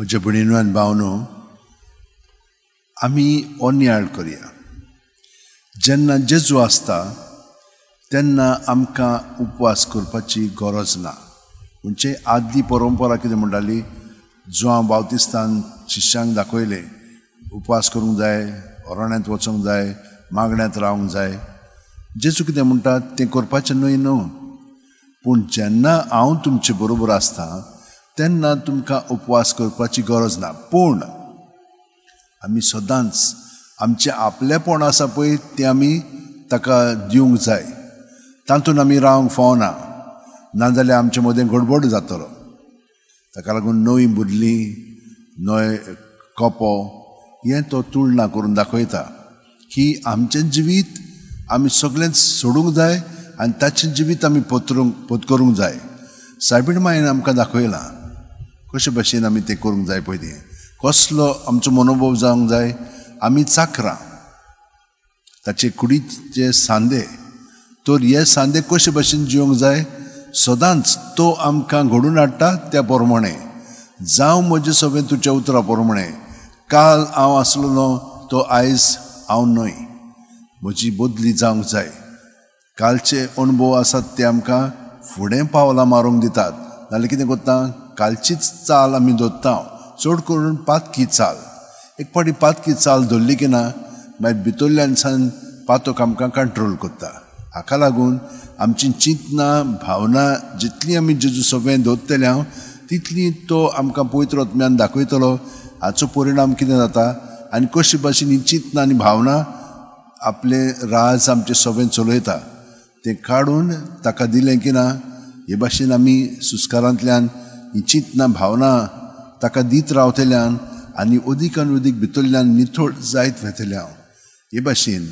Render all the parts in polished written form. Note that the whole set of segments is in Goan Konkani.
म्हज्या भयणीनो आनी भावनो, आमी ओन्याळ करया. जेन्ना जेजू आसता तेन्ना आमकां उपवास करपाची गरज ना. म्हणजे आदली परंपरा कितें म्हणटाली, जुआंव बावतिस्तान शिष्यांक दाखयलें उपवास करूंक जाय, अरण्यांत वचूंक जाय, मागण्यांत रावंक जाय. जेजू कितें म्हणटा तें करपाचें न्हय न्हू, पूण जेन्ना हांव तुमचे बरोबर आसता तेन्ना तुमकां उपवास करपाची गरज ना. पूण आमी सदांच आमचें आपलेपण आसा पळय तें आमी ताका दिवंक जाय, तातूंत आमी रावंक फावना, नाजाल्यार आमचे मदें गडबड जातलो. ताका लागून नवी बुदली, नवे कोपो हें तो तुळना करून दाखयता की आमचें जिवीत आमी सगळेंच सोडूंक जाय आनी ताचें जिवीत आमी पत्करूंक जाय. सायबीण मायन आमकां दाखयलां कशे भशेन आमी तें करूंक जाय पळय, तें कसलो आमचो मनोभव जावंक जाय. आमी चाकरां ताचे कुडीचे सांदे, तर हे सांदे कशे भशेन जिवंक जाय सदांच तो आमकां घडून हाडटा त्या प्रमाणे. जावं म्हजें सगळें तुज्या उतरा प्रमाणे. काल हांव आसलेलो तो आयज हांव न्हय, म्हजी बदली जावंक जाय. कालचे अणभव आसात ते आमकां फुडें पावलां मारूंक दितात, नाल्यार कितें करता कालचीच चाल आमी दवरता, चड करून पातकी चाल. एक फावटी पातकी चाल धरली की ना मागीर भितरल्यान सान पातक आमकां कंट्रोल करता. हाका लागून आमची चिंतना भावना जितली आमी जेजू सगळें दवरतले हांव तितली तो आमकां पवित्र आत्म्यान दाखयतलो. हाचो परिणाम कितें जाता आनी कशे भाशेन ही चिंतना आनी भावना आपले राज आमचे सगळें चलयता तें काडून ताका दिलें की ना हे भाशेन आमी सुस्कारांतल्यान ही चिंतना भावना ताका दीत रावतल्यान आनी अदीक आनी अदीक भितरल्यान निथळ जायत वेतले हांव. हे भाशेन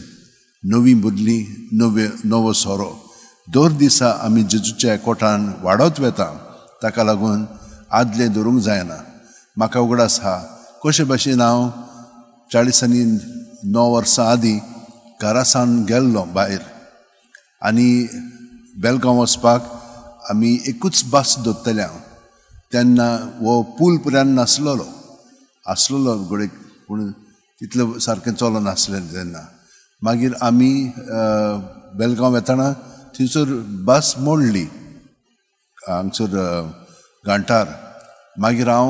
नवी बदली, नवे नवो सोरो दर दिसा आमी जेजूच्या कोठान वाडत वेता. ताका लागून आदलें धरूंक जायना. म्हाका उगडास आहा कशे भाशेन हांव 49 वर्सां आदीं घरा सावन गेल्लो भायर आनी बेलगांव वचपाक आमी एकूच बस दवरतले हांव. तेन्ना हो पूल पर्यंत नासलेलो, आसलेलो घडये पूण तितलें सारकें चलनासलें तेन्ना. मागीर आमी बेलगांव वेतना थंयसर बस मोडली हांगसर घांटार. मागीर हांव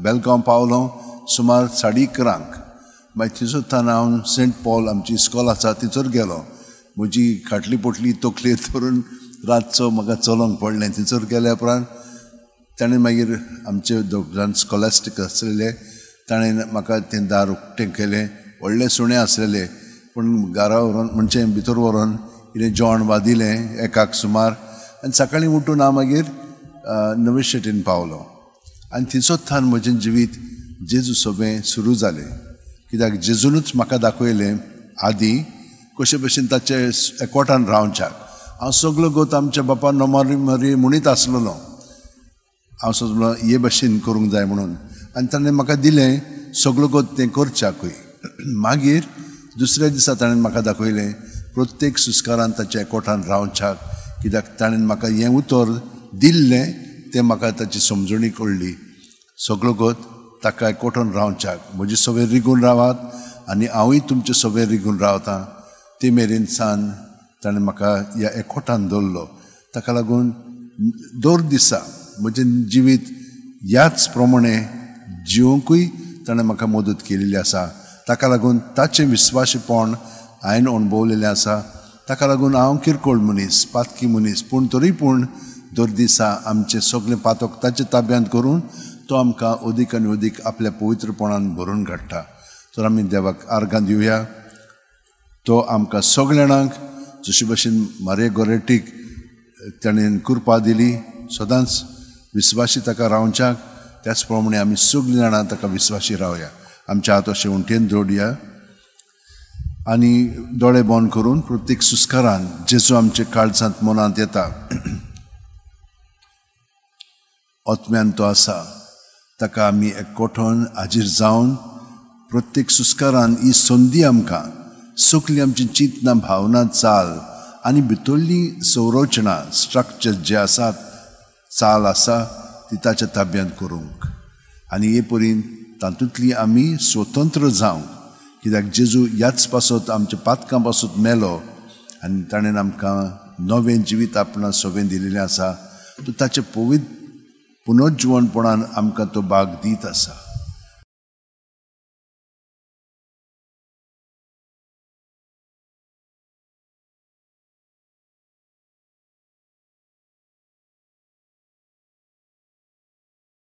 बेलगांव पावलो सुमार 11:30. मागीर थंयसर थावन हांव सेंट पॉल आमची इस्कॉल आसा थंयसर गेलो. म्हजी खाटली पोटली तकलेर धरून रातचो म्हाका चलोवंक पडलें. थंयसर गेल्या उपरांत ताणें मागीर आमचे दोग जाण स्कॉलास्टीक आसलेले ताणें म्हाका तें दार उक्तें केलें. व्हडले सुणें आसलेले पूण घरा व्हरोन म्हणजे भितर व्हरोन कितें जेवण वादिलें एकाक सुमार. आनी सकाळीं उठून हांव मागीर नवे शेटीन पावलो आनी थंयसर थावन म्हजें जिवीत जेजू सगळें सुरू जालें. कित्याक जेजूनच म्हाका दाखयलें आदीं कशे भशेन ताचे एकवटान रावच्याक. हांव सगलो गोत आमच्या बापा नोमारी मरी म्हणीत आसलेलो. हांव सगलो हे भशेन करूंक जाय म्हणून आनी ताणें म्हाका दिलें सगलो गोत तें करच्याकूय. मागीर दुसऱ्या दिसा ताणें म्हाका दाखयलें प्रत्येक सुस्कारान ताच्या एकवटान रावच्याक. कित्याक ताणें म्हाका हें उतर दिल्लें तें म्हाका ताची समजणी कळ्ळी. सगलो गोत ताका एकवटान रावच्याक, म्हजे सगळे रिगून रावात आनी हांवूय तुमचे सगळे रिगून रावतां. ते मेरेन सान ताणें म्हाका ह्या एकवटान दवरलो. ताका लागून दर दिसा म्हजें जिवीत ह्याच प्रमाणे जिवंकूय ताणें म्हाका मदत केलेली आसा. ताका लागून ताचें विस्वाशीपण हांवें अणभवलेलें आसा. ताका लागून हांव किरकोळ मनीस, पातकी मनीस, पूण तरी पूण दर दिसा आमचें सगळें पातक ताच्या ताब्यांत करून तो आमकां अदीक आनी अदीक आपल्या पवित्रपणान भरून काडटा. तर आमी देवाक आर्गां दिवया. तो आमकां सगळ्या जाणांक जशे भशेन मारिया गोरेटीक ताणें कृपा दिली सदांच विस्वाशी ताका रावच्याक, त्याच प्रमाणे आमी सगळीं जाणां ताका विस्वाशी रावया. आमच्या हात अशें उंटेन जोडया आनी दोळे बंद करून प्रत्येक सुस्कारान जेजू आमच्या काळजांत मनांत येता आत्म्यान तो आसा ताका आमी एकवटून हाजीर जावन प्रत्येक सुस्कारान ही संदी आमकां सगळीं आमची चिंतना भावना चाल आनी भितरली संरचना स्ट्रक्चर जे आसात चाल आसा ती ताच्या ताब्यांत करूंक. आनी हे परीन तातूंतली आमी स्वतंत्र जावंक, कित्याक जेजू ह्याच पासत आमच्या पातकां पासत मेलो आनी ताणें आमकां नवें जिवीत आपणा सवें दिलेलें आसा. तो ताचे पवित्र पुनर्जिवनपणान आमकां तो भाग दीत आसा.